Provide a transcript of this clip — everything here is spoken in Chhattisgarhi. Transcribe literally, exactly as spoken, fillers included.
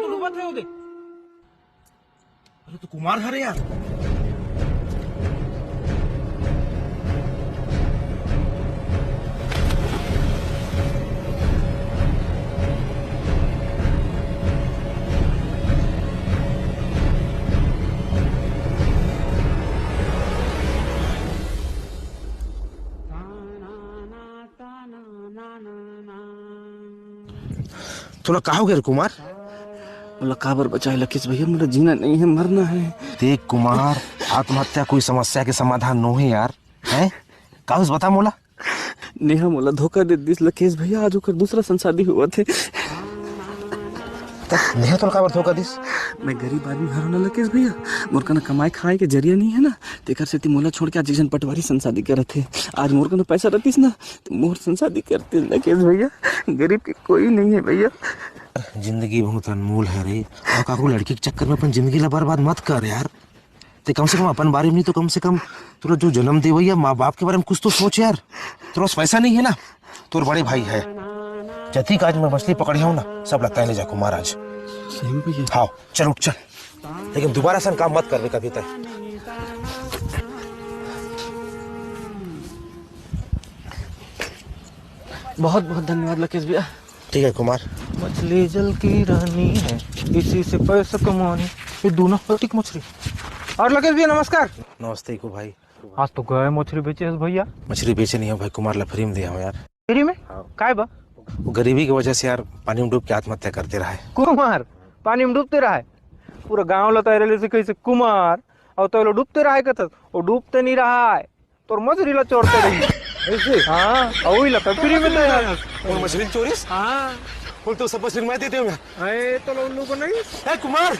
डूबत हे ओदे। अरे, तो कुमार हरे यार। तोला का हो गे रे कुमार? मोला काबर बचाए लकेश भैया, मोला जीना नहीं है, मरना है। देख कुमार, आत्महत्या कोई समस्या के समाधान नो है यार। हैं? का होइस बता मोला। नेहा मोला धोखा दे दिस लकेश भैया, आज ओकर दूसरा संग शादी होवत हे। त नेहा तोला काबर धोखा दिस? मैं गरीब आदमी हरव ना लकेश भैया, मोर कना कमाए खाए के जरिया नहीं है ना, तेकर सेती मोला छोड़ के आज एक झन पटवारी संग शादी करत हे। आज मोर कना पैसा रहतिस ना, त मोर संग शादी करतिस लकेश भैया। गरीब के कोई नहीं है भैया। जिंदगी बहुत अनमोल है रे, अउ काकू लड़की के चक्कर में अपन जिंदगी ला बर्बाद मत कर यार। ते कम से कम अपन बारे में नहीं तो कम से कम तोला जो जन्म देवइया माँ बाप के बारे में कुछ तो सोच यार। तोर पास पैसा नहीं है ना, तोर बड़े भाई है। जतिक आज मैं मछली पकड़े हंव ना, सब ला तैं ले जा कुमार आज। सही में भैया? हाँ, चल उठ चल, लेकिन दोबारा असन काम मत करबे कभी तैं। बहुत बहुत धन्यवाद लकेश भैया। ठीक है कुमार। मछली जल की रानी है, इसी से पैसा कमानी। ये दोनों हटिक मछली। और लकेश भैया नमस्कार। नमस्ते को भाई। आज तो गए मछली बेचे हस भैया। मछली बेचे नहीं हंव भाई, कुमार ला free में दे हंव यार। Free में? हाँ। काय बा? वो गरीबी की वजह से यार पानी में डूब के आत्महत्या करते रहा है। कुमार पानी में डूबते रहा है? पूरा गांव ला तैरे ले सिखाइस कुमार, अउ तैं ला डूबते रहा है कथस, वो डूबते नहीं रहा है। तोर मछली ला चोरते रही। ऐसे? हाँ, अउ वही ला free में दे हंव। वो मछली चोरिस? हाँ। बोल तो सब मछली मैं देते हूँ मैं। अरे, तो उल्लू बनाइस। ए, कुमार!